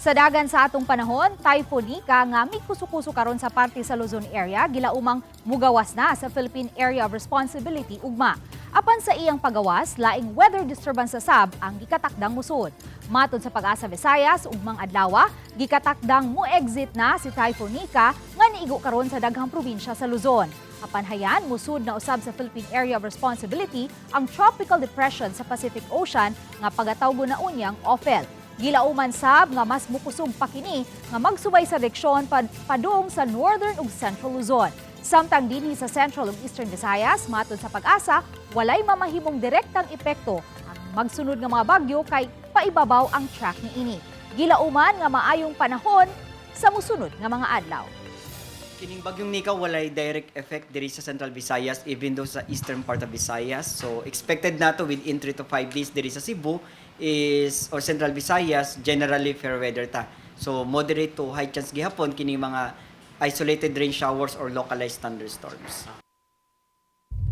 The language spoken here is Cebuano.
Sa dagan sa atong panahon, Typhoon Nika nga mikuso-kuso karon sa parte sa Luzon area, gilaumang mugawas na sa Philippine Area of Responsibility ugma. Apan sa iyang pagawas, laing weather disturbance sa sab ang gikatakdang musud. Matod sa Pag-asa Visayas, ugmang adlaw, gikatakdang mo-exit na si Typhoon Nika nga niigo karon sa daghang probinsya sa Luzon. Apan hayan, musud na usab sa Philippine Area of Responsibility ang tropical depression sa Pacific Ocean nga pagatawgon na unyang Ofel. Gilauman sab nga mas mukusog pa kini nga magsubay sa direksyon padung sa Northern ug Central Luzon. Samtang dinhi sa Central ug Eastern Visayas, matod sa Pag-asa, walay mamahimong direktang epekto ang magsunod nga mga bagyo kay paibabaw ang track niini. Gilauman nga maayong panahon sa musunod nga mga adlaw. Kining bagyong Nika, walay direct effect diri sa Central Visayas, even though sa eastern part of Visayas. So expected nato within 3 to 5 days diri sa Cebu is or Central Visayas, generally fair weather ta. So moderate to high chance gihapon kining mga isolated rain showers or localized thunderstorms.